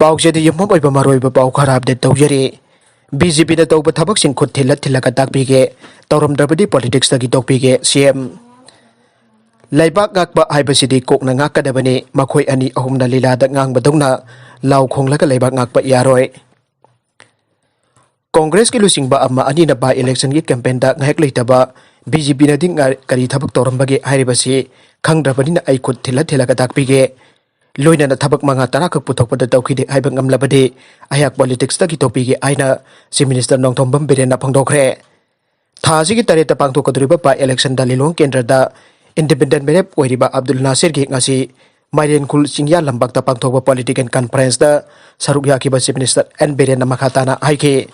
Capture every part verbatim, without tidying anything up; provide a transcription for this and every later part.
ꯄꯥꯎꯆꯦꯗ ꯌꯨꯝꯐꯝ ꯑꯣꯏꯕ ꯃꯔꯨꯑꯣꯏꯕ ꯄꯥꯎ ꯈꯔ ꯑꯞꯗꯦꯠ ꯇꯧꯖꯔꯤ꯫ ꯕꯤ ꯖꯦ ꯄꯤꯅ ꯇꯧꯕ ꯊꯕꯛꯁꯤꯡ ꯈꯨꯠ ꯊꯤꯜꯂ ꯊꯤꯜꯂꯒ ꯇꯥꯛꯄꯤꯒꯦ, ꯇꯧꯔꯝꯗ꯭ꯔꯕꯗꯤ ꯄꯣꯂꯤꯇꯤꯛꯁꯇꯒꯤ ꯇꯣꯛꯄꯤꯒꯦ, ꯁꯤ ꯑꯦꯝ꯫ ꯂꯩꯕꯥꯛ ꯉꯥꯛꯄ ꯍꯥꯏꯕꯁꯤꯗꯤ ꯀꯣꯛꯅ ꯉꯥꯛꯀꯗꯕꯅꯤ, ꯃꯈꯣꯏ ꯑꯅꯤ ꯑꯍꯨꯝꯅ ꯂꯤꯂꯥꯗ ꯉꯥꯡꯕꯗꯧꯅ ꯂꯥꯎ ꯈꯣꯡꯂꯒ ꯂꯩꯕꯥꯛ ꯉꯥꯛꯄ ꯌꯥꯔꯣꯏ꯫ ꯀꯣꯡꯒ꯭ꯔꯦꯁꯀꯤ ꯂꯨꯆꯤꯡꯕ ꯑꯃ ꯑꯅꯤꯅ ꯕꯥꯏ ꯏꯂꯦꯛꯁꯟꯒꯤ ꯀꯦꯝꯄꯦꯟꯗ ꯉꯥꯏꯍꯥꯛ ꯂꯩꯇꯕ, ꯕꯤ ꯖꯦ ꯄꯤꯅꯗꯤ ꯉꯥ-, ꯀꯔꯤ ꯊꯕꯛ ꯇꯧꯔꯝꯕꯒꯦ ꯍꯥꯏꯔꯤꯕꯁꯤ ꯈꯪꯗ꯭ꯔꯕꯅꯤꯅ ꯑꯩ ꯈꯨꯠ ꯊꯤꯜꯂ ꯊꯤꯜꯂꯒ ꯇꯥꯛꯄꯤꯒꯦ꯫ ꯂꯣꯏꯅꯅ ꯊꯕꯛ ꯃꯉꯥ ꯇꯔꯥ ꯈꯛ ꯄꯨꯊꯣꯛꯄꯗ ꯇꯧꯈꯤꯗꯦ ꯍꯥꯏꯕ ꯉꯝꯂꯕꯗꯤ ꯑꯩꯍꯥꯛ ꯄꯣꯂꯤꯇꯤꯛꯁꯇꯒꯤ ꯇꯣꯛꯄꯤꯒꯦ ꯍꯥꯏꯅ ꯆꯤꯐ ꯃꯤꯅꯤꯁꯇꯔ ꯅꯣꯡꯊꯣꯝꯕꯝ ꯕꯤꯔꯦꯟꯅ ꯐꯣꯡꯗꯣꯛꯈ꯭ꯔꯦ꯫ ꯊꯥ ꯑꯁꯤꯒꯤ ꯇꯔꯦꯠꯇ ꯄꯥꯡꯊꯣꯛꯀꯗꯧꯔꯤꯕ ꯕꯥꯏ ꯏꯂꯦꯛꯁꯟꯗ ꯂꯤꯂꯣꯡ ꯀꯦꯟꯗ꯭ꯔꯗ ꯏꯟꯗꯤꯄꯦꯟꯗꯦꯟ ꯃꯤꯔꯦꯞ ꯑꯣꯏꯔꯤꯕ ꯑꯕꯗꯨꯜ ꯅꯥꯁꯤꯔꯒꯤ ꯉꯁꯤ ꯃꯥꯏꯔꯦꯟꯈꯨꯜ ꯆꯤꯡꯌꯥ ꯂꯝꯄꯥꯛꯇ ꯄꯥꯡꯊꯣꯛꯄ ꯄꯣꯂꯤꯇꯤꯀꯦꯜ ꯀꯟꯐꯔꯦꯟꯁꯇ ꯁꯔꯨꯛ ꯌꯥꯈꯤꯕ ꯆꯤꯐ ꯃꯤꯅꯤꯁꯇꯔ ꯑꯦꯟ ꯕꯤꯔꯦꯟꯅ ꯃꯈꯥ ꯇꯥꯅ ꯍꯥꯏꯈꯤ꯫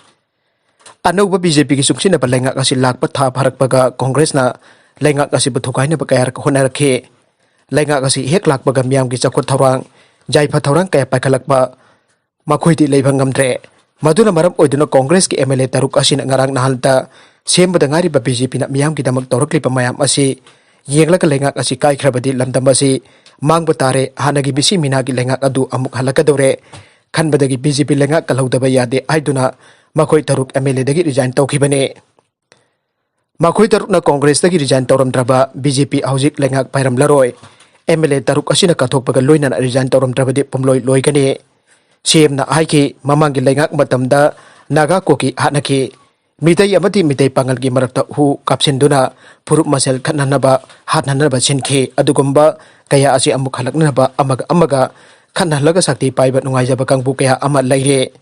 ꯑꯅꯧꯕ ꯕꯤ ꯖꯦ ꯄꯤꯒꯤ ꯆꯨꯡꯁꯤꯟꯅꯕ ꯂꯩꯉꯥꯛ ꯑꯁꯤ ꯂꯥꯛꯄ ꯊꯥ ꯐꯥꯔꯛꯄꯒ ꯀꯣꯡꯒ꯭ꯔꯦꯁꯅ ꯂꯩꯉꯥꯛ ꯑꯁꯤꯕꯨ ꯊꯨꯒꯥꯏꯅꯕ ꯀꯌꯥꯔꯛ ꯍꯣꯠꯅꯔꯛꯈꯤ꯫ ꯂꯩꯉꯥꯛ ꯑꯁꯤ ꯍꯦꯛ ꯂꯥꯛꯄꯒ ꯃꯤꯌꯥꯝꯒꯤ ꯆꯥꯎꯈꯠ ꯊꯧꯔꯥꯡ, ꯌꯥꯏꯐ ꯊꯧꯔꯥꯡ ꯀꯌꯥ ꯄꯥꯏꯈꯠꯂꯛꯄ ꯃꯈꯣꯏꯗꯤ ꯂꯩꯕ ꯉꯝꯗ꯭ꯔꯦ꯫ ꯃꯗꯨꯅ ꯃꯔꯝ ꯑꯣꯏꯗꯨꯅ ꯀꯣꯡꯒ꯭ꯔꯦꯁꯀꯤ ꯑꯦꯝ ꯑꯦꯜ ꯑꯦ ꯇꯔꯨꯛ ꯑꯁꯤꯅ ꯉꯔꯥꯡ ꯅꯍꯥꯟꯇ ꯁꯦꯝꯕꯗ ꯉꯥꯏꯔꯤꯕ ꯕꯤ ꯖꯦ ꯄꯤꯅ ꯃꯤꯌꯥꯝꯒꯤꯗꯃꯛ ꯇꯧꯔꯛꯂꯤꯕ ꯃꯌꯥꯝ ꯑꯁꯤ ꯌꯦꯡꯂꯒ ꯂꯩꯉꯥꯛ ꯑꯁꯤ ꯀꯥꯏꯈ꯭ꯔꯕꯗꯤ ꯂꯝꯗꯝ ꯑꯁꯤ ꯃꯥꯡꯕ ꯇꯥꯔꯦ, ꯍꯥꯟꯅꯒꯤ ꯃꯤꯁꯤ ꯃꯤꯅꯥꯒꯤ ꯂꯩꯉꯥꯛ ꯑꯗꯨ ꯑꯃꯨꯛ ꯍꯜꯂꯛꯀꯗꯧꯔꯦ ꯈꯟꯕꯗꯒꯤ ꯕꯤ ꯖꯦ ꯄꯤ ꯂꯩꯉꯥꯛ ꯀꯜꯍꯧꯗꯕ ꯌꯥꯗꯦ ꯍꯥꯏꯗꯨꯅ ꯃꯈꯣꯏ ꯇꯔꯨꯛ ꯑꯦꯝ ꯑꯦꯜ ꯑꯦꯗꯒꯤ ꯔꯤꯖꯥꯏꯟ ꯇꯧꯈꯤꯕꯅꯤ꯫ ꯃꯈꯣꯏ ꯇꯔꯨꯛꯅ ꯀꯣꯡꯒ꯭ꯔꯦꯁꯇꯒꯤ ꯔꯤꯖꯥꯏꯟ ꯇꯧꯔꯝꯗ꯭ꯔꯕ ꯕꯤ ꯖꯦ ꯄꯤ ꯍꯧꯖꯤꯛ ꯂꯩꯉꯥꯛ ꯄꯥꯏꯔꯝꯂꯔꯣꯏ꯫ ꯑꯦꯝ ꯑꯦꯜ ꯑꯦ ꯇꯔꯨꯛ ꯑꯁꯤꯅ ꯀꯠꯊꯣꯛꯄꯒ ꯂꯣꯏꯅꯅ ꯔꯤꯖꯥꯏꯟ ꯇꯧꯔꯝꯗ꯭ꯔꯕꯗꯤ ꯄꯨꯝꯂꯣꯏ ꯂꯣꯏꯒꯅꯤ꯫ ꯁꯤ ꯑꯦꯝꯅ ꯍꯥꯏꯈꯤ, ꯃꯃꯥꯡꯒꯤ ꯂꯩꯉꯥꯛ ꯃꯇꯝꯗ ꯅꯥꯒꯥ ꯀꯨꯀꯤ ꯍꯥꯠꯅꯈꯤ꯫ ꯃꯤꯇꯩ ꯑꯃꯗꯤ ꯃꯤꯇꯩ ꯄꯥꯉꯜꯒꯤ ꯃꯔꯛꯇ ꯍꯨ ꯀꯥꯞꯁꯤꯟꯗꯨꯅ ꯐꯨꯔꯨꯞ ꯃꯁꯦꯜ ꯈꯠꯅꯅꯕ, ꯍꯥꯠꯅꯅꯕ ꯁꯤꯟꯈꯤ꯫ ꯑꯗꯨꯒꯨꯝꯕ ꯀꯌꯥ ꯑꯁꯤ ꯑꯃꯨꯛ ꯍꯜꯂꯛꯅꯅꯕ ꯑꯃꯒ ꯑꯃꯒ ꯈꯠꯅꯍꯜꯂꯒ ꯁꯛꯇꯤ ꯄꯥꯏꯕ ꯅꯨꯡꯉꯥꯏꯖꯕ ꯀꯥꯡꯕꯨ ꯀꯌꯥ ꯑꯃ ꯂꯩꯔꯦ꯫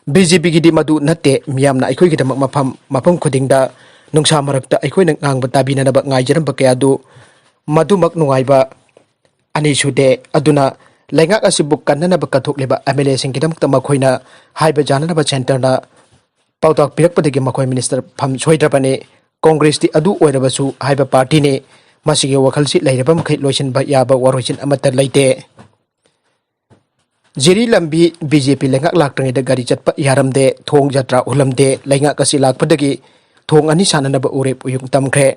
ꯕꯤ ꯖꯦ ꯄꯤꯒꯤꯗꯤ ꯃꯗꯨ ꯅꯠꯇꯦ, ꯃꯤꯌꯥꯝꯅ ꯑꯩꯈꯣꯏꯒꯤꯗꯃꯛ ꯃꯐꯝ, ꯃꯐꯝ ꯈꯨꯗꯤꯡꯗ ꯅꯨꯡꯁꯥ ꯃꯔꯛꯇ ꯑꯩꯈꯣꯏꯅ ꯉꯥꯡꯕ ꯇꯥꯕꯤꯅꯅꯕ ꯉꯥꯏꯖꯔꯝꯕ ꯀꯌꯥꯗꯨ ꯃꯗꯨꯃꯛ ꯅꯨꯡꯉꯥꯏꯕ ꯑꯅꯤ ꯁꯨꯗꯦ꯫ ꯑꯗꯨꯅ ꯂꯩꯉꯥꯛ ꯑꯁꯤꯕꯨ ꯀꯟꯅꯅꯕ ꯀꯠꯊꯣꯛꯂꯤꯕ ꯑꯦꯝ ꯑꯦꯜ ꯑꯦꯁꯤꯡꯒꯤꯗꯃꯛꯇ ꯃꯈꯣꯏꯅ ꯍꯥꯏꯕ ꯌꯥꯅꯅꯕ ꯁꯦꯟꯇꯔꯅ ꯄꯥꯎꯇꯥꯛ ꯄꯤꯔꯛꯄꯗꯒꯤ ꯃꯈꯣꯏ ꯃꯤꯅꯤꯁꯇꯔ ꯐꯝ ꯁꯣꯏꯗ꯭ꯔꯕꯅꯤ꯫ ꯀꯣꯡꯒ꯭ꯔꯦꯁꯇꯤ ꯑꯗꯨ ꯑꯣꯏꯔꯕꯁꯨ ꯍꯥꯏꯕ ꯄꯥꯔꯇꯤꯅꯤ꯫ ꯃꯁꯤꯒꯤ ꯋꯥꯈꯜꯁꯤ ꯂꯩꯔꯕ ꯃꯈꯩ ꯂꯣꯏꯁꯤꯟꯕ ꯌꯥꯕ ꯋꯥꯔꯣꯏꯁꯤꯟ ꯑꯃꯠꯇ ꯂꯩꯇꯦ꯫ ꯖꯤꯔꯤ ꯂꯝꯕꯤ ꯕꯤ ꯖꯦ ꯄꯤ ꯂꯩꯉꯥꯛ ꯂꯥꯛꯇ꯭ꯔꯤꯉꯩꯗ ꯒꯥꯔꯤ ꯆꯠꯄ ꯌꯥꯔꯝꯗꯦ, ꯊꯣꯡ ꯖꯇ꯭ꯔꯥ ꯎꯍꯜꯂꯝꯗꯦ꯫ ꯂꯩꯉꯥꯛ ꯑꯁꯤ ꯂꯥꯛꯄꯗꯒꯤ ꯊꯣꯡ ꯑꯅꯤ ꯁꯥꯟꯅꯅꯕ ꯎꯔꯦꯞ ꯎꯌꯨꯡ ꯇꯝꯈ꯭ꯔꯦ꯫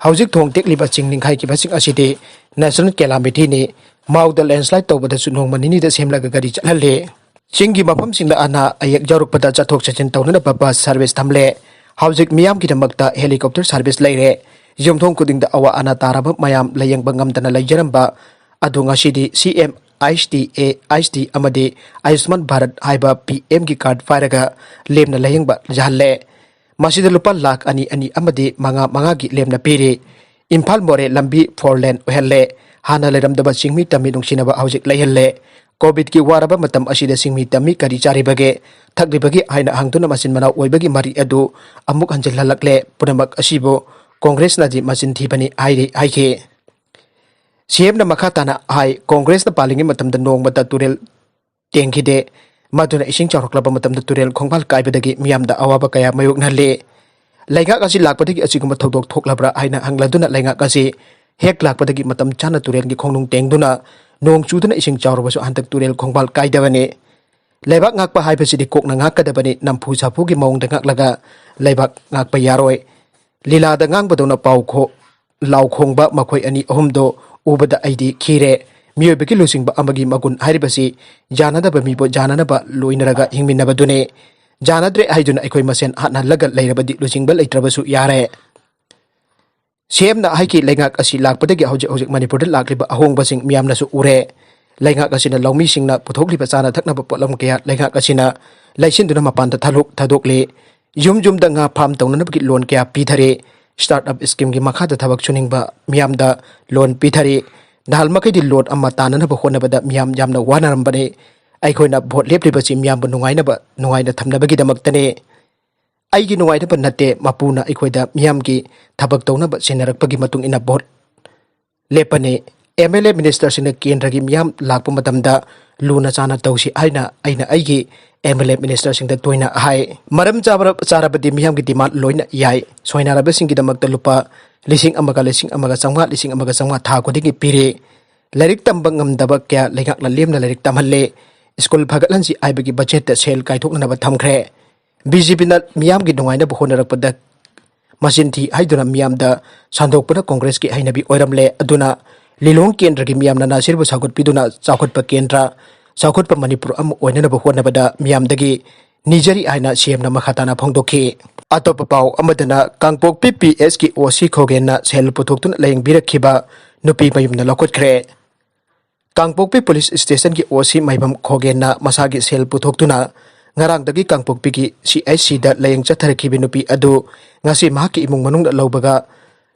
ꯍꯧꯖꯤꯛ ꯊꯣꯡ ꯇꯦꯛꯂꯤꯕ ꯆꯤꯡ ꯅꯤꯡꯈꯥꯏꯈꯤꯕꯁꯤꯡ ꯑꯁꯤꯗꯤ ꯅꯦꯁꯅꯦꯜ ꯀꯦꯂꯥꯃꯤꯇꯤꯅꯤ꯫ ꯃꯥꯎꯗ ꯂꯦꯟꯁꯂꯥꯏꯠ ꯇꯧꯕꯗꯁꯨ ꯅꯣꯡꯃ ꯅꯤꯅꯤꯗ ꯁꯦꯝꯂꯒ ꯒꯥꯔꯤ ꯆꯠꯍꯜꯂꯦ꯫ ꯆꯤꯡꯒꯤ ꯃꯐꯝꯁꯤꯡꯗ ꯑꯅꯥ ꯑꯌꯦꯛ ꯌꯥꯎꯔꯛꯄꯗ ꯆꯠꯊꯣꯛ ꯆꯠꯁꯤꯟ ꯇꯧꯅꯅꯕ ꯕꯁ ꯁꯥꯔꯚꯤꯁ ꯊꯝꯂꯦ꯫ ꯍꯧꯖꯤꯛ ꯃꯤꯌꯥꯝꯒꯤꯗꯃꯛꯇ ꯍꯦꯂꯤꯀꯣꯞꯇꯔ ꯁꯥꯔꯚꯤꯁ ꯂꯩꯔꯦ꯫ ꯌꯨꯝꯊꯣꯡ ꯈꯨꯗꯤꯡꯗ ꯑꯋꯥ ꯑꯅꯥ ꯇꯥꯔꯕ ꯃꯌꯥꯝ ꯂꯥꯌꯦꯡꯕ ꯉꯝꯗꯅ ꯂꯩꯖꯔꯝꯕ ꯑꯗꯨ ꯉꯁꯤꯗꯤ ꯁꯤ M I S T, A I S T ꯑꯃꯗꯤ ꯑꯥꯌꯨꯁꯃꯥꯟ ꯚꯥꯔꯠ ꯍꯥꯏꯕ ꯄꯤ ꯑꯦꯝꯒꯤ ꯀꯥꯔꯗ ꯄꯥꯏꯔꯒ ꯂꯦꯝꯅ ꯂꯥꯌꯦꯡꯕ ꯌꯥꯍꯜꯂꯦ꯫ ꯃꯁꯤꯗ ꯂꯨꯄꯥ ꯂꯥꯈ ꯑꯅꯤ, ꯑꯅꯤ ꯑꯃꯗꯤ ꯃꯉꯥ ꯃꯉꯥꯒꯤ ꯂꯦꯝꯅ ꯄꯤꯔꯤ꯫ ꯏꯝꯐꯥꯜ ꯃꯣꯔꯦ ꯂꯝꯕꯤ ꯐꯣꯔ ꯂꯦꯟ ꯑꯣꯏꯍꯜꯂꯦ꯫ ꯍꯥꯟꯅ ꯂꯩꯔꯝꯗꯕ ꯆꯤꯡꯃꯤ ꯇꯝꯃꯤ ꯅꯨꯡꯁꯤꯅꯕ ꯍꯧꯖꯤꯛ ꯂꯩꯍꯜꯂꯦ꯫ ꯀꯣꯚꯤꯗꯀꯤ ꯋꯥꯔꯕ ꯃꯇꯝ ꯑꯁꯤꯗ ꯆꯤꯡꯃꯤ ꯇꯝꯃꯤ ꯀꯔꯤ ꯆꯥꯔꯤꯕꯒꯦ, ꯊꯛꯂꯤꯕꯒꯦ ꯍꯥꯏꯅ ꯍꯪꯗꯨꯅ ꯃꯆꯤꯟ ꯃꯅꯥꯎ ꯑꯣꯏꯕꯒꯤ ꯃꯔꯤ ꯑꯗꯨ ꯑꯃꯨꯛ ꯍꯟꯖꯤꯜꯍꯜꯂꯛꯂꯦ꯫ ꯄꯨꯝꯅꯃꯛ ꯑꯁꯤꯕꯨ ꯀꯣꯡꯒ꯭ꯔꯦꯁꯅꯗꯤ ꯃꯆꯤꯟ ꯊꯤꯕꯅꯤ ꯍꯥꯏꯔꯤ ꯍꯥꯏꯈꯤ꯫ ꯁꯤ ꯑꯦꯝꯅ ꯃꯈꯥ ꯇꯥꯅ ꯍꯥꯏ, ꯀꯣꯡꯒ꯭ꯔꯦꯁꯅ ꯄꯥꯜꯂꯤꯉꯩ ꯃꯇꯝꯗ ꯅꯣꯡꯃꯇ ꯇꯨꯔꯦꯜ ꯇꯦꯡꯈꯤꯗꯦ꯫ ꯃꯗꯨꯅ ꯏꯁꯤꯡ ꯆꯥꯎꯔꯛꯂꯕ ꯃꯇꯝꯗ ꯇꯨꯔꯦꯜ ꯈꯣꯡꯕꯥꯜ ꯀꯥꯏꯕꯗꯒꯤ ꯃꯤꯌꯥꯝꯗ ꯑꯋꯥꯕ ꯀꯌꯥ ꯃꯥꯌꯣꯛꯅꯍꯜꯂꯤ꯫ ꯂꯩꯉꯥꯛ ꯑꯁꯤ ꯂꯥꯛꯄꯗꯒꯤ ꯑꯁꯤꯒꯨꯝꯕ ꯊꯧꯗꯣꯛ ꯊꯣꯛꯂꯕ꯭ꯔꯥ ꯍꯥꯏꯅ ꯍꯪꯂꯗꯨꯅ ꯂꯩꯉꯥꯛ ꯑꯁꯤ ꯍꯦꯛ ꯂꯥꯛꯄꯗꯒꯤ ꯃꯇꯝ ꯆꯥꯅ ꯇꯨꯔꯦꯜꯒꯤ ꯈꯣꯡꯅꯨꯡ ꯇꯦꯡꯗꯨꯅ ꯅꯣꯡ ꯆꯨꯗꯨꯅ ꯏꯁꯤꯡ ꯆꯥꯎꯔꯕꯁꯨ ꯍꯟꯗꯛ ꯇꯨꯔꯦꯜ ꯈꯣꯡꯕꯥꯜ ꯀꯥꯏꯗꯕꯅꯤ꯫ ꯂꯩꯕꯥꯛ ꯉꯥꯛꯄ ꯍꯥꯏꯕꯁꯤꯗꯤ ꯀꯣꯛꯅ ꯉꯥꯛꯀꯗꯕꯅꯤ, ꯅꯝꯐꯨ ꯁꯥꯐꯨꯒꯤ ꯃꯑꯣꯡꯗ ꯉꯥꯛꯂꯒ ꯂꯩꯕꯥꯛ ꯉꯥꯛꯄ ꯌꯥꯔꯣꯏ꯫ ꯂꯤꯂꯥꯗ ꯉꯥꯡꯕꯗꯧꯅ ꯄꯥꯎ ꯈꯣ-, ꯂꯥꯎ ꯈꯣꯡꯕ ꯃꯈꯣꯏ ꯑꯅꯤ ꯑꯍꯨꯝꯗꯣ ꯎꯕꯗ ꯑꯩꯗꯤ ꯈꯤꯔꯦ꯫ ꯃꯤꯑꯣꯏꯕꯒꯤ ꯂꯨꯆꯤꯡꯕ ꯑꯃꯒꯤ ꯃꯒꯨꯟ ꯍꯥꯏꯔꯤꯕꯁꯤ ꯌꯥꯅꯗꯕ ꯃꯤꯕꯨ ꯌꯥꯅꯅꯕ ꯂꯣꯏꯅꯔꯒ ꯍꯤꯡꯃꯤꯟꯅꯕꯗꯨꯅꯤ꯫ ꯌꯥꯅꯗ꯭ꯔꯦ ꯍꯥꯏꯗꯨꯅ ꯑꯩꯈꯣꯏ ꯃꯁꯦꯟ ꯍꯥꯠꯅꯍꯜꯂꯒ ꯂꯩꯔꯕꯗꯤ ꯂꯨꯆꯤꯡꯕ ꯂꯩꯇ꯭ꯔꯕꯁꯨ ꯌꯥꯔꯦ꯫ ꯁꯤ ꯑꯦꯝꯅ ꯍꯥꯏꯈꯤ, ꯂꯩꯉꯥꯛ ꯑꯁꯤ ꯂꯥꯛꯄꯗꯒꯤ ꯍꯧꯖꯤꯛ ꯍꯧꯖꯤꯛ ꯃꯅꯤꯄꯨꯔꯗ ꯂꯥꯛꯂꯤꯕ ꯑꯍꯣꯡꯕꯁꯤꯡ ꯃꯤꯌꯥꯝꯅꯁꯨ ꯎꯔꯦ꯫ ꯂꯩꯉꯥꯛ ꯑꯁꯤꯅ ꯂꯧꯃꯤꯁꯤꯡꯅ ꯄꯨꯊꯣꯛꯂꯤꯕ ꯆꯥꯅ ꯊꯛꯅꯕ ꯄꯣꯠꯂꯝ ꯀꯌꯥ ꯂꯩꯉꯥꯛ ꯑꯁꯤꯅ ꯂꯩꯁꯤꯟꯗꯨꯅ ꯃꯄꯥꯟꯗ ꯊꯥꯗꯣꯛ-, ꯊꯥꯗꯣꯛꯂꯤ꯫ ꯌꯨꯝ ꯌꯨꯝꯗ ꯉꯥ ꯐꯥꯔꯝ ꯇꯧꯅꯅꯕꯒꯤ ꯂꯣꯟ ꯀꯌꯥ ꯄꯤꯊꯔꯤ꯫ ꯁ꯭ꯇꯥꯔꯠ ꯑꯞ ꯁ꯭ꯀꯤꯝꯒꯤ ꯃꯈꯥꯗ ꯊꯕꯛ ꯁꯨꯅꯤꯡꯕ ꯃꯤꯌꯥꯝꯗ ꯂꯣꯟ ꯄꯤꯊꯔꯤ꯫ ꯅꯍꯥꯟ ꯃꯈꯩꯗꯤ ꯂꯣꯟ ꯑꯃ ꯇꯥꯅꯅꯕ ꯍꯣꯠꯅꯕꯗ ꯃꯤꯌꯥꯝ ꯌꯥꯝꯅ ꯋꯥꯅꯔꯝꯕꯅꯤ꯫ ꯑꯩꯈꯣꯏꯅ ꯚꯣꯠ ꯂꯦꯞꯂꯤꯕꯁꯤ ꯃꯤꯌꯥꯝꯕꯨ ꯅꯨꯡꯉꯥꯏꯅꯕ, ꯅꯨꯡꯉꯥꯏꯅ ꯊꯝꯅꯕꯒꯤꯗꯃꯛꯇꯅꯤ꯫ ꯑꯩꯒꯤ ꯅꯨꯡꯉꯥꯏꯅꯕ ꯅꯠꯇꯦ, ꯃꯄꯨꯅ ꯑꯩꯈꯣꯏꯗ ꯃꯤꯌꯥꯝꯒꯤ ꯊꯕꯛ ꯇꯧꯅꯕ ꯁꯤꯟꯅꯔꯛꯄꯒꯤ ꯃꯇꯨꯡ ꯏꯟꯅ ꯚꯣꯠ ꯂꯦꯞꯄꯅꯤ꯫ ꯑꯦꯝ ꯑꯦꯜ ꯑꯦ ꯃꯤꯅꯤꯁꯇꯔꯁꯤꯡꯅ ꯀꯦꯟꯗ꯭ꯔꯒꯤ ꯃꯤꯌꯥꯝ ꯂꯥꯛꯄ ꯃꯇꯝꯗ ꯂꯨꯅ ꯆꯥꯅ ꯇꯧꯁꯤ ꯍꯥꯏꯅ ꯑꯩꯅ ꯑꯩꯒꯤ ꯑꯦꯝ ꯑꯦꯜ ꯑꯦ ꯃꯤꯅꯤꯁꯇꯔꯁꯤꯡꯗ ꯇꯣꯏꯅ ꯍꯥꯏ꯫ ꯃꯔꯝ ꯆꯥꯕ-, ꯆꯥꯔꯕꯗꯤ ꯃꯤꯌꯥꯝꯒꯤ ꯗꯤꯃꯥꯟ ꯂꯣꯏꯅ ꯌꯥꯏ꯫ ꯁꯣꯏꯅꯥꯏꯔꯕꯁꯤꯡꯒꯤꯗꯃꯛꯇ ꯂꯨꯄꯥ ꯂꯤꯁꯤꯡ ꯑꯃꯒ ꯂꯤꯁꯤꯡ ꯑꯃꯒ ꯆꯥꯝꯃꯉꯥ, ꯂꯤꯁꯤꯡ ꯑꯃꯒ ꯆꯥꯝꯃꯉꯥ ꯊꯥ ꯈꯨꯗꯤꯡꯒꯤ ꯄꯤꯔꯤ꯫ ꯂꯥꯏꯔꯤꯛ ꯇꯝꯕ ꯉꯝꯗꯕ ꯀꯌꯥ ꯂꯩꯉꯥꯛꯅ ꯂꯦꯝꯅ ꯂꯥꯏꯔꯤꯛ ꯇꯝꯍꯜꯂꯦ꯫ ꯁ꯭ꯀꯨꯜ ꯐꯒꯠꯍꯟꯁꯤ ꯍꯥꯏꯕꯒꯤ ꯕꯖꯦꯠꯇ ꯁꯦꯜ ꯀꯥꯏꯊꯣꯛꯅꯅꯕ ꯊꯝꯈ꯭ꯔꯦ꯫ ꯕꯤ ꯖꯦ ꯄꯤꯅ ꯃꯤꯌꯥꯝꯒꯤ ꯅꯨꯡꯉꯥꯏꯅꯕ ꯍꯣꯠꯅꯔꯛꯄꯗ ꯃꯆꯤꯟ ꯊꯤ ꯍꯥꯏꯗꯨꯅ ꯃꯤꯌꯥꯝꯗ ꯁꯟꯗꯣꯛꯄꯅ ꯀꯣꯡꯒ꯭ꯔꯦꯁꯀꯤ ꯍꯩꯅꯕꯤ ꯑꯣꯏꯔꯝꯂꯦ꯫ ꯑꯗꯨꯅ ꯂꯤꯂꯣꯡ ꯀꯦꯟꯗ꯭ꯔꯒꯤ ꯃꯤꯌꯥꯝꯅ ꯅꯥꯁꯤꯔꯕꯨ ꯁꯧꯒꯠꯄꯤꯗꯨꯅ ꯆꯥꯎꯈꯠꯄ ꯀꯦꯟꯗ꯭ꯔ ꯆꯥꯎꯈꯠꯄ ꯃꯅꯤꯄꯨꯔ ꯑꯃ ꯑꯣꯏꯅꯅꯕ ꯍꯣꯠꯅꯕꯗ ꯃꯤꯌꯥꯝꯗꯒꯤ ꯅꯤꯖꯔꯤ ꯍꯥꯏꯅ ꯁꯤ ꯑꯦꯝꯅ ꯃꯈꯥ ꯇꯥꯅ ꯐꯣꯡꯗꯣꯛꯈꯤ꯫ ꯑꯇꯣꯞꯄ ꯄꯥꯎ ꯑꯃꯗꯅ ꯀꯥꯡꯄꯣꯛꯄꯤ ꯄꯤ ꯑꯦꯁꯀꯤ ꯑꯣ ꯁꯤ ꯈꯣꯒꯦꯟꯅ ꯁꯦꯜ ꯄꯨꯊꯣꯛꯇꯨꯅ ꯂꯥꯌꯦꯡꯕꯤꯔꯛꯈꯤꯕ ꯅꯨꯄꯤ ꯃꯌꯨꯝꯅ ꯂꯧꯈꯠꯈ꯭ꯔꯦ꯫ ꯀꯥꯡꯄꯣꯛꯄꯤ ꯄꯨꯂꯤꯁ ꯁ꯭ꯇꯦꯁꯟꯒꯤ ꯑꯣ ꯁꯤ ꯃꯥꯏꯕꯝ ꯈꯣꯒꯦꯟꯅ ꯃꯁꯥꯒꯤ ꯁꯦꯜ ꯄꯨꯊꯣꯛꯇꯨꯅ ꯉꯔꯥꯡꯗꯒꯤ ꯀꯥꯡꯄꯣꯛꯄꯤꯒꯤ ꯁꯤ ꯑꯩꯆ ꯁꯤꯗ ꯂꯥꯌꯦꯡ ꯆꯠꯊꯔꯛꯈꯤꯕ ꯅꯨꯄꯤ ꯑꯗꯨ ꯉꯁꯤ ꯃꯍꯥꯛꯀꯤ ꯏꯃꯨꯡ ꯃꯅꯨꯡꯗ ꯂꯧꯕꯒ,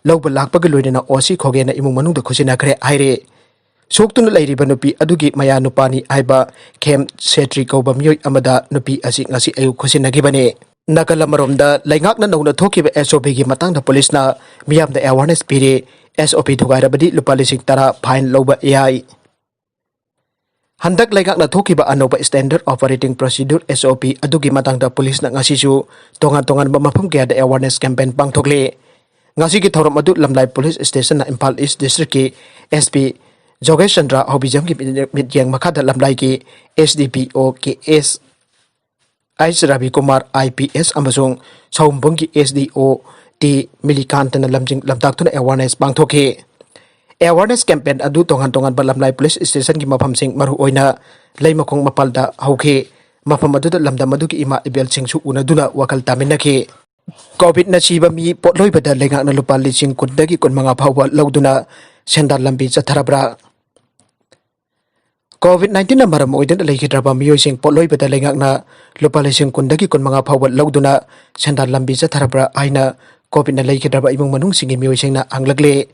ꯂꯧꯕ ꯂꯥꯛꯄꯒ ꯂꯣꯏꯅꯅ ꯑꯣ ꯁꯤ ꯈꯣꯒꯦꯟꯅ ꯏꯃꯨꯡ ꯃꯅꯨꯡꯗ ꯈꯨꯠꯁꯤꯟꯅꯈ꯭ꯔꯦ ꯍꯥꯏꯔꯦ꯫ ꯁꯣꯛꯇꯨꯅ ꯂꯩꯔꯤꯕ ꯅꯨꯄꯤ ꯑꯗꯨꯒꯤ ꯃꯌꯥ ꯅꯨꯄꯥꯅꯤ ꯍꯥꯏꯕ ꯈꯦꯝ ꯁꯦꯇ꯭ꯔꯤ ꯀꯧꯕ ꯃꯤꯑꯣꯏ ꯑꯃꯗ ꯅꯨꯄꯤ ꯑꯁꯤ ꯉꯁꯤ ꯑꯌꯨꯛ ꯈꯨꯠꯁꯤꯟꯅꯈꯤꯕꯅꯤ꯫ ꯅꯥꯀꯜ ꯑꯃꯔꯣꯝꯗ ꯂꯩꯉꯥꯛꯅ ꯅꯧꯅ ꯊꯣꯛꯈꯤꯕ ꯑꯦꯁ ꯑꯣ ꯄꯤꯒꯤ ꯃꯇꯥꯡꯗ ꯄꯨꯂꯤꯁꯅ ꯃꯤꯌꯥꯝꯗ ꯑꯦꯋꯥꯔꯅꯦꯁ ꯄꯤꯔꯤ꯫ ꯑꯦꯁ ꯑꯣ ꯄꯤ ꯊꯨꯒꯥꯏꯔꯕꯗꯤ ꯂꯨꯄꯥ ꯂꯤꯁꯤꯡ ꯇꯔꯥ ꯐꯥꯏꯟ ꯂꯧꯕ ꯌꯥꯏ꯫ ꯍꯟꯗꯛ ꯂꯩꯉꯥꯛꯅ ꯊꯣꯛꯈꯤꯕ ꯑꯅꯧꯕ Standard Operating Procedure, S O P, ꯑꯗꯨꯒꯤ ꯃꯇꯥꯡꯗ ꯄꯨꯂꯤꯁꯅ ꯉꯁꯤꯁꯨ ꯇꯣꯉꯥꯟ ꯇꯣꯉꯥꯟꯕ ꯃꯐꯝ ꯀꯌꯥꯗ ꯑꯦꯋꯥꯔꯅꯦꯁ ꯀꯦꯝꯄꯦꯟ ꯄꯥꯡꯊꯣꯛꯂꯤ꯫ ꯉꯁꯤꯒꯤ ꯊꯧꯔꯝ ꯑꯗꯨ ꯂꯝꯂꯥꯏ ꯄꯨꯂꯤꯁ ꯁ꯭ꯇꯦꯁꯟꯅ ꯏꯝꯐꯥꯜ ꯏꯁ ꯗꯤꯁꯇ꯭ꯔꯤꯛꯀꯤ ꯑꯦꯁ ꯄꯤ ꯖꯣꯒꯦꯁ ꯆꯟꯗ꯭ꯔ ꯍꯧꯕꯤꯖꯝꯒꯤ ꯃꯤꯠꯌꯦꯡ ꯃꯈꯥꯗ ꯂꯝꯂꯥꯏꯒꯤ ꯑꯦꯁ ꯗꯤ ꯄꯤ ꯑꯣ ꯀꯦ ꯑꯦꯁ ꯑꯩꯆ ꯔꯕꯤꯀꯨꯃꯥꯔ, ꯑꯥꯏ ꯄꯤ ꯑꯦꯁ, ꯑꯃꯁꯨꯡ ꯁꯥꯎꯝꯕꯨꯡꯒꯤ ꯑꯦꯁ ꯗꯤ ꯑꯣ ꯇꯤ ꯃꯤꯂꯤꯀꯥꯟꯇꯅ ꯂꯝꯖꯤꯡ ꯂꯝꯇꯥꯛꯇꯨꯅ ꯑꯦꯋꯥꯔꯅꯦꯁ ꯄꯥꯡꯊꯣꯛꯈꯤ꯫ ꯑꯦꯋꯥꯔꯅꯦꯁ ꯀꯦꯝꯄꯦꯟ ꯑꯗꯨ ꯇꯣꯉꯥꯟ ꯇꯣꯉꯥꯟꯕ ꯂꯝꯂꯥꯏ ꯄꯨꯂꯤꯁ ꯁ꯭ꯇꯦꯁꯟꯒꯤ ꯃꯐꯝꯁꯤꯡ, ꯃꯔꯨꯑꯣꯏꯅ ꯂꯩꯃꯈꯣꯡ ꯃꯄꯥꯜꯗ ꯍꯧꯈꯤ꯫ ꯃꯐꯝ ꯑꯗꯨꯗ ꯂꯝꯗꯝ ꯑꯗꯨꯒꯤ ꯏꯃꯥ ꯏꯕꯦꯜꯁꯤꯡꯁꯨ ꯎꯅꯗꯨꯅ ꯋꯥꯈꯜ ꯇꯥꯃꯤꯟꯅꯈꯤ꯫ ꯀꯣꯚꯤꯗꯅ ꯁꯤꯕ ꯃꯤ ꯄꯣꯠꯂꯣꯏꯕꯗ ꯂꯩꯉꯥꯛꯅ ꯂꯨꯄꯥ ꯂꯤꯁꯤꯡ ꯀꯨꯟꯗꯒꯤ ꯀꯨꯟꯃꯉꯥ ꯐꯥꯎꯕ ꯂꯧꯗꯨꯅ ꯁꯦꯟꯗꯥꯟ ꯂꯝꯕꯤ ꯆꯠꯊꯔꯕ꯭ꯔꯥ? ꯀꯣꯚꯤꯗ ꯅꯥꯏꯟꯇꯤꯟꯅ ꯃꯔꯝ ꯑꯣꯏꯗꯨꯅ ꯂꯩꯈꯤꯗ꯭ꯔꯕ ꯃꯤꯑꯣꯏꯁꯤꯡ ꯄꯣꯠꯂꯣꯏꯕꯗ ꯂꯩꯉꯥꯛꯅ ꯂꯨꯄꯥ ꯂꯤꯁꯤꯡ ꯀꯨꯟꯗꯒꯤ ꯀꯨꯟꯃꯉꯥ ꯐꯥꯎꯕ ꯂꯧꯗꯨꯅ ꯁꯦꯟꯗꯥꯟ ꯂꯝꯕꯤ ꯆꯠꯊꯔꯕ꯭ꯔꯥ ꯍꯥꯏꯅ ꯀꯣꯚꯤꯗꯅ ꯂꯩꯈꯤꯗ꯭ꯔꯕ ꯏꯃꯨꯡ ꯃꯅꯨꯡꯁꯤꯡꯒꯤ ꯃꯤꯑꯣꯏꯁꯤꯡꯅ ꯍꯪꯂꯛꯂꯦ꯫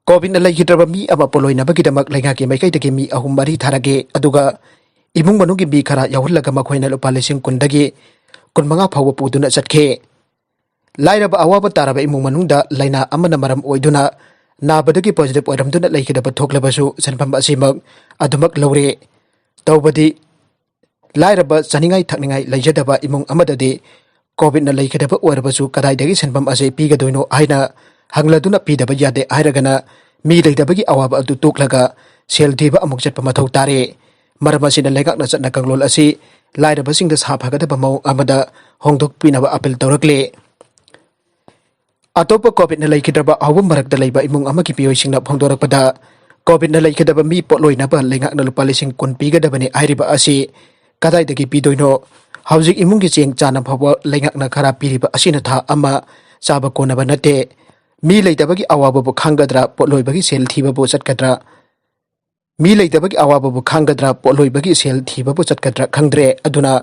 ꯀꯣꯚꯤꯗꯅ ꯂꯩꯈꯤꯗ꯭ꯔꯕ ꯃꯤ ꯑꯃ ꯄꯣꯠꯂꯣꯏꯅꯕꯒꯤꯗꯃꯛ ꯂꯩꯉꯥꯛꯀꯤ ꯃꯥꯏꯀꯩꯗꯒꯤ ꯃꯤ ꯑꯍꯨꯝ ꯃꯔꯤ ꯊꯥꯔꯛꯀꯦ, ꯑꯗꯨꯒ ꯏꯃꯨꯡ ꯃꯅꯨꯡꯒꯤ ꯃꯤ ꯈꯔ ꯌꯥꯎꯍꯜꯂꯒ ꯃꯈꯣꯏꯅ ꯂꯨꯄꯥ ꯂꯤꯁꯤꯡ ꯀꯨꯟꯗꯒꯤ ꯀꯨꯟꯃꯉꯥ ꯐꯥꯎꯕ ꯄꯨꯗꯨꯅ ꯆꯠꯈꯤ꯫ ꯂꯥꯏꯔꯕ ꯑꯋꯥꯕ ꯇꯥꯔꯕ ꯏꯃꯨꯡ ꯃꯅꯨꯡꯗ ꯂꯥꯏꯅꯥ ꯑꯃꯅ ꯃꯔꯝ ꯑꯣꯏꯗꯨꯅ ꯅꯥꯕꯗꯒꯤ ꯄꯣꯖꯤꯇꯤꯚ ꯑꯣꯏꯔꯝꯗꯨꯅ ꯂꯩꯈꯤꯗꯕ ꯊꯣꯛꯂꯕꯁꯨ ꯁꯦꯟꯐꯝ ꯑꯁꯤꯃꯛ ꯑꯗꯨꯃꯛ ꯂꯧꯔꯦ꯫ ꯇꯧꯕꯗꯤ ꯂꯥꯏꯔꯕ ꯆꯥꯅꯤꯡꯉꯥꯏ ꯊꯛꯅꯤꯡꯉꯥꯏ ꯂꯩꯖꯗꯕ ꯏꯃꯨꯡ ꯑꯃꯗꯗꯤ ꯀꯣꯚꯤꯗꯅ ꯂꯩꯈꯤꯗꯕ ꯑꯣꯏꯔꯕꯁꯨ ꯀꯗꯥꯏꯗꯒꯤ ꯁꯦꯟꯐꯝ ꯑꯁꯤ ꯄꯤꯒꯗꯣꯏꯅꯣ ꯍꯥꯏꯅ ꯍꯪꯂꯗꯨꯅ ꯄꯤꯗꯕ ꯌꯥꯗꯦ ꯍꯥꯏꯔꯒꯅ ꯃꯤ ꯂꯩꯇꯕꯒꯤ ꯑꯋꯥꯕ ꯑꯗꯨ ꯇꯣꯛꯂꯒ ꯁꯦꯜ ꯊꯤꯕ ꯑꯃꯨꯛ ꯆꯠꯄ ꯃꯊꯧ ꯇꯥꯔꯦ꯫ ꯃꯔꯝ ꯑꯁꯤꯅ ꯂꯩꯉꯥꯛꯅ ꯆꯠꯅ ꯀꯥꯡꯂꯣꯟ ꯑꯁꯤ ꯂꯥꯏꯔꯕꯁꯤꯡꯗ ꯁꯥꯐꯒꯗꯕ ꯃꯑꯣꯡ ꯑꯃꯗ ꯍꯣꯡꯗꯣꯛꯄꯤꯅꯕ ꯑꯄꯤꯜ ꯇꯧꯔꯛꯂꯦ꯫ ꯑꯇꯣꯞꯄ ꯀꯣꯚꯤꯗꯅ ꯂꯩꯈꯤꯗ꯭ꯔꯕ ꯑꯍꯧꯕ ꯃꯔꯛꯇ ꯂꯩꯕ ꯏꯃꯨꯡ ꯑꯃꯒꯤ ꯃꯤꯑꯣꯏꯁꯤꯡꯅ ꯐꯣꯡꯗꯣꯔꯛꯄꯗ, ꯀꯣꯚꯤꯗꯅ ꯂꯩꯈꯤꯗꯕ ꯃꯤ ꯄꯣꯠꯂꯣꯏꯅꯕ ꯂꯩꯉꯥꯛꯅ ꯂꯨꯄꯥ ꯂꯤꯁꯤꯡ ꯀꯨꯟ ꯄꯤꯒꯗꯕꯅꯤ ꯍꯥꯏꯔꯤꯕ ꯑꯁꯤ ꯀꯗꯥꯏꯗꯒꯤ ꯄꯤꯗꯣꯏꯅꯣ? ꯍꯧꯖꯤꯛ ꯏꯃꯨꯡꯒꯤ ꯆꯦꯡ ꯆꯥꯅ ꯐꯥꯎꯕ ꯂꯩꯉꯥꯛꯅ ꯈꯔ ꯄꯤꯔꯤꯕ ꯑꯁꯤꯅ ꯊꯥ ꯑꯃ ꯆꯥꯕ ꯀꯣꯟꯅꯕ ꯅꯠꯇꯦ꯫ ꯃꯤ ꯂꯩꯇꯕꯒꯤ ꯑꯋꯥꯕꯕꯨ ꯈꯪꯒꯗ꯭ꯔꯥ? ꯄꯣꯠꯂꯣꯏꯕꯒꯤ ꯁꯦꯜ ꯊꯤꯕꯕꯨ ꯆꯠꯀꯗ꯭ꯔꯥ? ꯃꯤ ꯂꯩꯇꯕꯒꯤ ꯑꯋꯥꯕꯕꯨ ꯈꯪꯒꯗ꯭ꯔꯥ? ꯄꯣꯠꯂꯣꯏꯕꯒꯤ ꯁꯦꯜ ꯊꯤꯕꯕꯨ ꯆꯠꯀꯗ꯭ꯔꯥ? ꯈꯪꯗ꯭ꯔꯦ꯫ ꯑꯗꯨꯅ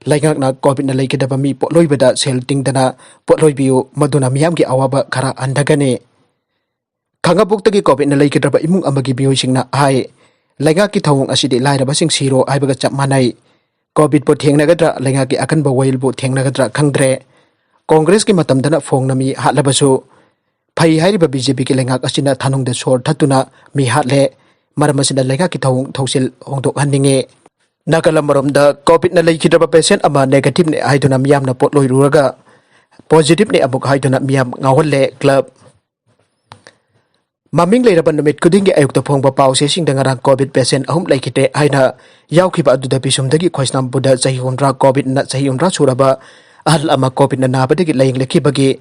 ꯂꯩꯉꯥꯛꯅ ꯀꯣꯚꯤꯗꯅ ꯂꯩꯈꯤꯗꯕ ꯃꯤ ꯄꯣꯠꯂꯣꯏꯕꯗ ꯁꯦꯜ ꯇꯤꯡꯗꯅ ꯄꯣꯠꯂꯣꯏꯕꯤꯌꯨ, ꯃꯗꯨꯅ ꯃꯤꯌꯥꯝꯒꯤ ꯑꯋꯥꯕ ꯈꯔ ꯍꯟꯊꯒꯅꯤ꯫ ꯈꯥꯡꯉꯕꯣꯛꯇꯒꯤ ꯀꯣꯚꯤꯗꯅ ꯂꯩꯈꯤꯗ꯭ꯔꯕ ꯏꯃꯨꯡ ꯑꯃꯒꯤ ꯃꯤꯑꯣꯏꯁꯤꯡꯅ ꯍꯥꯏ, ꯂꯩꯉꯥꯛꯀꯤ ꯊꯧꯑꯣꯡ ꯑꯁꯤꯗꯤ ꯂꯥꯏꯔꯕꯁꯤꯡ ꯁꯤꯔꯣ ꯍꯥꯏꯕꯒ ꯆꯞ ꯃꯥꯟꯅꯩ꯫ ꯀꯣꯚꯤꯗꯄꯨ ꯊꯦꯡꯅꯒꯗ꯭ꯔꯥ, ꯂꯩꯉꯥꯛꯀꯤ ꯑꯀꯟꯕ ꯋꯥꯌꯦꯜꯕꯨ ꯊꯦꯡꯅꯒꯗ꯭ꯔꯥ ꯈꯪꯗ꯭ꯔꯦ꯫ ꯀꯣꯡꯒ꯭ꯔꯦꯁꯀꯤ ꯃꯇꯝꯗꯅ ꯐꯣꯡꯅ ꯃꯤ ꯍꯥꯠꯂꯕꯁꯨ, ꯐꯩ ꯍꯥꯏꯔꯤꯕ ꯕꯤ ꯖꯦ ꯄꯤꯒꯤ ꯂꯩꯉꯥꯛ ꯑꯁꯤꯅ ꯊꯥꯅꯨꯡꯗ ꯁꯣꯔ ꯊꯠꯇꯨꯅ ꯃꯤ ꯍꯥꯠꯂꯦ꯫ ꯃꯔꯝ ꯑꯁꯤꯅ ꯂꯩꯉꯥꯛꯀꯤ ꯊꯧꯑꯣꯡ ꯊꯧꯁꯤꯜ ꯍꯣꯡꯗꯣꯛꯍꯟꯅꯤꯡꯉꯤ꯫ ꯅꯥꯀꯜ ꯑꯃꯔꯣꯝꯗ, ꯀꯣꯚꯤꯗꯅ ꯂꯩꯈꯤꯗ꯭ꯔꯕ ꯄꯦꯁꯦꯟ ꯑꯃ ꯅꯦꯒꯦꯇꯤꯚꯅꯤ ꯍꯥꯏꯗꯨꯅ ꯃꯤꯌꯥꯝꯅ ꯄꯣꯠ ꯂꯣꯏꯔꯨꯔꯒ ꯄꯣꯖꯤꯇꯤꯚꯅꯤ ꯑꯃꯨꯛ ꯍꯥꯏꯗꯨꯅ ꯃꯤꯌꯥꯝ ꯉꯥꯎꯍꯜꯂꯦ꯫ ꯀ꯭ꯂꯕ ꯃꯃꯤꯡ ꯂꯩꯔꯕ ꯅꯨꯃꯤꯠ ꯈꯨꯗꯤꯡꯒꯤ ꯑꯌꯨꯛꯇ ꯐꯣꯡꯕ ꯄꯥꯎ ꯆꯦꯁꯤꯡꯗ ꯉꯔꯥꯡ ꯀꯣꯚꯤꯗ ꯄꯦꯁꯦꯟ ꯑꯍꯨꯝ ꯂꯩꯈꯤꯗ꯭ꯔꯦ ꯍꯥꯏꯅ ꯌꯥꯎꯈꯤꯕ ꯑꯗꯨꯗ ꯕꯤꯁꯨꯝꯗꯒꯤ ꯈꯣꯏꯁꯅꯥꯝꯄꯨꯔꯗ ꯆꯍꯤ ꯍꯨꯝꯗ꯭ꯔꯥ, ꯀꯣꯚꯤꯗꯅ ꯆꯍꯤ ꯍꯨꯝꯗ꯭ꯔꯥ ꯁꯨꯔꯕ ꯑꯍꯜ ꯑꯃ ꯀꯣꯚꯤꯗꯅ ꯅꯥꯕꯗꯒꯤ ꯂꯥꯏꯌꯦꯡꯂꯛꯈꯤꯕꯒꯤ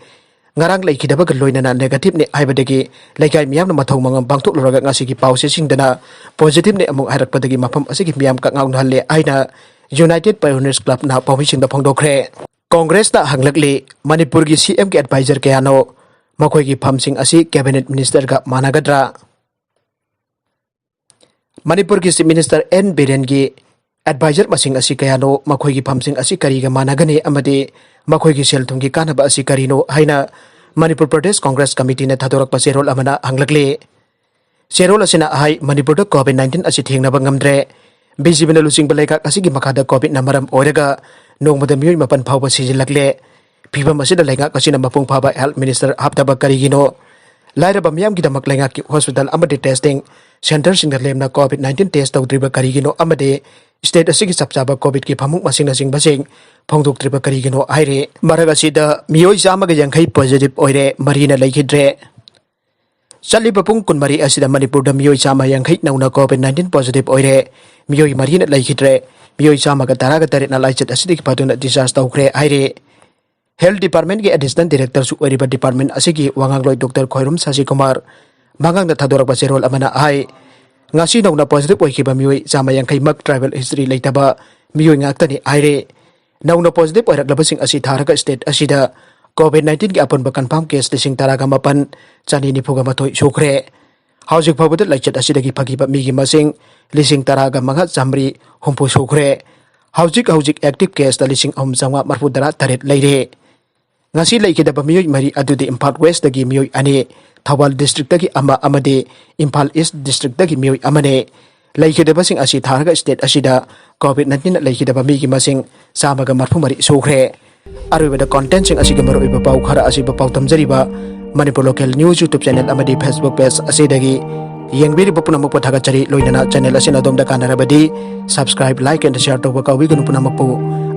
ꯉꯔꯥꯡ ꯂꯩꯈꯤꯗꯕꯒ ꯂꯣꯏꯅꯅ ꯅꯦꯒꯦꯇꯤꯚꯅꯤ ꯍꯥꯏꯕꯗꯒꯤ ꯂꯩꯀꯥꯏ ꯃꯤꯌꯥꯝꯅ ꯃꯊꯧ ꯃꯉꯝ ꯄꯥꯡꯊꯣꯛꯂꯨꯔꯒ ꯉꯁꯤꯒꯤ ꯄꯥꯎ ꯆꯦꯁꯤꯡꯗꯅ ꯄꯣꯖꯤꯇꯤꯚꯅꯤ ꯑꯃꯨꯛ ꯍꯥꯏꯔꯛꯄꯗꯒꯤ ꯃꯐꯝ ꯑꯁꯤꯒꯤ ꯃꯤꯌꯥꯝ ꯀꯛꯉꯥꯎꯅꯍꯜꯂꯦ ꯍꯥꯏꯅ ꯌꯨꯅꯥꯏꯇꯦꯗ ꯄꯥꯏꯑꯣꯅꯤꯌꯔꯁ ꯀ꯭ꯂꯕꯅ ꯄꯥꯎꯃꯤꯁꯤꯡꯗ ꯐꯣꯡꯗꯣꯛꯈ꯭ꯔꯦ꯫ ꯀꯣꯡꯒ꯭ꯔꯦꯁꯅ ꯍꯪꯂꯛꯂꯤ, ꯃꯅꯤꯄꯨꯔꯒꯤ ꯁꯤ ꯑꯦꯝꯒꯤ ꯑꯦꯗꯚꯥꯏꯖꯔ ꯀꯌꯥꯅꯣ? ꯃꯈꯣꯏꯒꯤ ꯐꯝꯁꯤꯡ ꯑꯁꯤ ꯀꯦꯕꯤꯅꯦꯠ ꯃꯤꯅꯤꯁꯇꯔꯒ ꯃꯥꯟꯅꯒꯗ꯭ꯔꯥ? ꯃꯅꯤꯄꯨꯔꯒꯤ ꯆꯤꯐ ꯃꯤꯅꯤꯁꯇꯔ ꯑꯦꯟ ꯕꯤꯔꯦꯟꯒꯤ ꯑꯦꯗꯚꯥꯏꯖꯔ ꯃꯁꯤꯡ ꯑꯁꯤ ꯀꯌꯥꯅꯣ? ꯃꯈꯣꯏꯒꯤ ꯐꯝꯁꯤꯡ ꯑꯁꯤ ꯀꯔꯤꯒ ꯃꯥꯟꯅꯒꯅꯤ ꯑꯃꯗꯤ ꯃꯈꯣꯏꯒꯤ ꯁꯦꯜ ꯊꯨꯝꯒꯤ ꯀꯥꯟꯅꯕ ꯑꯁꯤ ꯀꯔꯤꯅꯣ ꯍꯥꯏꯅ ꯃꯅꯤꯄꯨꯔ ꯄ꯭ꯔꯗꯦꯁ ꯀꯣꯡꯒ꯭ꯔꯦꯁ ꯀꯃꯤꯇꯤꯅ ꯊꯥꯗꯣꯔꯛꯄ ꯆꯦꯔꯣꯜ ꯑꯃꯅ ꯍꯪꯂꯛꯂꯤ꯫ ꯆꯦꯔꯣꯜ ꯑꯁꯤꯅ ꯍꯥꯏ, ꯃꯅꯤꯄꯨꯔꯗ ꯀꯣꯚꯤꯗ ꯅꯥꯏꯟꯇꯤꯟ ꯑꯁꯤ ꯊꯦꯡꯅꯕ ꯉꯝꯗ꯭ꯔꯦ꯫ ꯕꯤ ꯖꯦ ꯄꯤꯅ ꯂꯨꯆꯤꯡꯕ ꯂꯩꯉꯥꯛ ꯑꯁꯤꯒꯤ ꯃꯈꯥꯗ ꯀꯣꯚꯤꯗꯅ ꯃꯔꯝ ꯑꯣꯏꯔꯒ ꯅꯣꯡꯃꯗ ꯃꯤꯑꯣꯏ ꯃꯥꯄꯟ ꯐꯥꯎꯕ ꯁꯤꯖꯤꯜꯂꯛꯂꯦ꯫ ꯐꯤꯕꯝ ꯑꯁꯤꯗ ꯂꯩꯉꯥꯛ ꯑꯁꯤꯅ ꯃꯄꯨꯡ ꯐꯥꯕ ꯍꯦꯜꯊ ꯃꯤꯅꯤꯁꯇꯔ ꯍꯥꯞꯇꯕ ꯀꯔꯤꯒꯤꯅꯣ? ꯂꯥꯏꯔꯕ ꯃꯤꯌꯥꯝꯒꯤꯗꯃꯛ ꯂꯩꯉꯥꯛꯀꯤ ꯍꯣꯁꯄꯤꯇꯥꯜ ꯑꯃꯗꯤ ꯇꯦꯁꯇꯤꯡ ꯁꯦꯟꯇꯔꯁꯤꯡꯗ ꯂꯦꯝꯅ ꯀꯣꯚꯤꯗ ꯅꯥꯏꯟꯇꯤꯟ ꯇꯦꯁ ꯇꯧꯗ꯭ꯔꯤꯕ ꯀꯔꯤꯒꯤꯅꯣ ꯑꯃꯗꯤ ꯁ꯭ꯇꯦꯠ ꯑꯁꯤꯒꯤ ꯆꯞ ꯆꯥꯕ ꯀꯣꯚꯤꯗꯀꯤ ꯐꯃꯨꯡ ꯃꯁꯤꯡꯅꯆꯤꯡꯕꯁꯤꯡ ꯐꯣꯡꯗꯣꯛꯇ꯭ꯔꯤꯕ ꯀꯔꯤꯒꯤꯅꯣ ꯍꯥꯏꯔꯤ꯫ ꯃꯔꯛ ꯑꯁꯤꯗ ꯃꯤꯑꯣꯏ ꯆꯥꯝꯃꯒ ꯌꯥꯡꯈꯩ ꯄꯣꯖꯤꯇꯤꯚ ꯑꯣꯏꯔꯦ, ꯃꯔꯤꯅ ꯂꯩꯈꯤꯗ꯭ꯔꯦ꯫ ꯆꯠꯂꯤꯕ ꯄꯨꯡ ꯀꯨꯟꯃꯔꯤ ꯑꯁꯤꯗ ꯃꯅꯤꯄꯨꯔꯗ ꯃꯤꯑꯣꯏ ꯆꯥꯝꯃ ꯌꯥꯡꯈꯩ ꯅꯧꯅ ꯀꯣꯚꯤꯗ ꯅꯥꯏꯟꯇꯤꯟ ꯄꯣꯖꯤꯇꯤꯚ ꯑꯣꯏꯔꯦ, ꯃꯤꯑꯣꯏ ꯃꯔꯤꯅ ꯂꯩꯈꯤꯗ꯭ꯔꯦ꯫ ꯃꯤꯑꯣꯏ ꯆꯥꯝꯃꯒ ꯇꯔꯥꯒ ꯇꯔꯦꯠꯅ ꯂꯥꯏꯆꯠ ꯑꯁꯤꯗꯒꯤ ꯐꯗꯨꯅ ꯗꯤꯁꯆꯥꯔꯖ ꯇꯧꯈ꯭ꯔꯦ ꯍꯥꯏꯔꯤ꯫ ꯍꯦꯜꯊ ꯗꯤꯄꯥꯔꯠꯃꯦꯟꯒꯤ ꯑꯦꯗꯤꯁꯅꯦꯜ ꯗꯤꯔꯦꯛꯇꯔꯁꯨ ꯑꯣꯏꯔꯤꯕ ꯗꯤꯄꯥꯔꯠꯃꯦꯟ ꯑꯁꯤꯒꯤ ꯋꯥꯉꯥꯡꯂꯣꯏ ꯗꯣꯛꯇꯔ ꯈ꯭ꯋꯥꯏꯔꯨꯝ ꯁꯥꯁꯤꯀꯨꯃꯥꯔ ꯃꯉꯥꯡꯗ ꯊꯥꯗꯣꯔꯛꯄ ꯆꯦꯔꯣꯜ ꯑꯃꯅ ꯍꯥꯏ, ꯉꯁꯤ ꯅꯧꯅ positive ꯑꯣꯏꯈꯤꯕ ꯃꯤꯑꯣꯏ ꯆꯥꯝꯃ ꯌꯥꯡꯈꯩꯃꯛ tribal history ꯂꯩꯇꯕ ꯃꯤꯑꯣꯏ ꯉꯥꯛꯇꯅꯤ ꯍꯥꯏꯔꯦ꯫ ꯅꯧꯅ positive ꯑꯣꯏꯔꯛꯂꯕꯁꯤꯡ ꯑꯁꯤ ꯊꯥꯔꯒ state ꯑꯁꯤꯗ COVID nineteenꯒꯤ ꯑꯄꯨꯟꯕ confirm case ꯂꯤꯁꯤꯡ ꯇꯔꯥꯒ ꯃꯥꯄꯟ ꯆꯅꯤ ꯅꯤꯐꯨꯒ ꯃꯥꯊꯣꯏ ꯁꯨꯈ꯭ꯔꯦ꯫ ꯍꯧꯖꯤꯛ ꯐꯥꯎꯕꯗ ꯂꯩꯆꯠ ꯑꯁꯤꯗꯒꯤ ꯐꯈꯤꯕ ꯃꯤꯒꯤ ꯃꯁꯤꯡ ꯂꯤꯁꯤꯡ ꯇꯔꯥꯒ ꯃꯉꯥ ꯆꯥꯃꯔꯤ ꯍꯨꯝꯐꯨ ꯁꯨꯈ꯭ꯔꯦ꯫ ꯍꯧꯖꯤꯛ ꯍꯧꯖꯤꯛ active caseꯇ ꯂꯤꯁꯤꯡ ꯑꯍꯨꯝ ꯆꯥꯝꯃꯉꯥ ꯃꯔꯤꯐꯨ ꯇꯔꯥ ꯇꯔꯦꯠ ꯂꯩꯔꯦ꯫ ꯉꯁꯤ ꯂꯩꯈꯤꯗꯕ ꯃꯤꯑꯣꯏ ꯃꯔꯤ ꯑꯗꯨꯗꯤ ꯏꯝꯐꯥꯜ Westꯇꯒꯤ ꯃꯤꯑꯣꯏ ꯑꯅꯤ, ꯊꯧꯕꯥꯜ districtꯇꯒꯤ ꯑꯃ ꯑꯃꯗꯤ ꯏꯝꯐꯥꯜ East districtꯇꯒꯤ ꯃꯤꯑꯣꯏ ꯑꯃꯅꯤ꯫ ꯂꯩꯈꯤꯗꯕꯁꯤꯡ ꯑꯁꯤ ꯊꯥꯔꯒ state ꯑꯁꯤꯗ COVID nineteenꯅ ꯂꯩꯈꯤꯗꯕ ꯃꯤꯒꯤ ꯃꯁꯤꯡ ꯆꯥꯝꯃꯒ ꯃꯔꯤꯐꯨ ꯃꯔꯤ ꯁꯨꯈ꯭ꯔꯦ꯫ ꯑꯔꯣꯏꯕꯗ contentꯁꯤꯡ ꯑꯁꯤꯒꯤ ꯃꯔꯨꯑꯣꯏꯕ ꯄꯥꯎ ꯈꯔ ꯑꯁꯤꯕꯨ ꯄꯥꯎꯗꯝꯖꯔꯤꯕ Manipur Local News YouTube channel ꯑꯃꯗꯤ Facebook page ꯑꯁꯤꯗꯒꯤ ꯌꯦꯡꯕꯤꯔꯤꯕ ꯄꯨꯝꯅꯃꯛꯄꯨ ꯊꯥꯒꯠꯆꯔꯤ꯫ ꯂꯣꯏꯅꯅ channel ꯑꯁꯤꯅ ꯑꯗꯣꯝꯗ ꯀꯥꯟꯅꯔꯕꯗꯤ subscribe, like and share ꯇꯧꯕ ꯀꯥꯎꯕꯤꯒꯅꯨ꯫ ꯄꯨꯝꯅꯃꯛꯄꯨ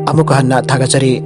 ꯑꯃꯨꯛꯀ ꯍꯟꯅ ꯊꯥꯒꯠꯆꯔꯤ꯫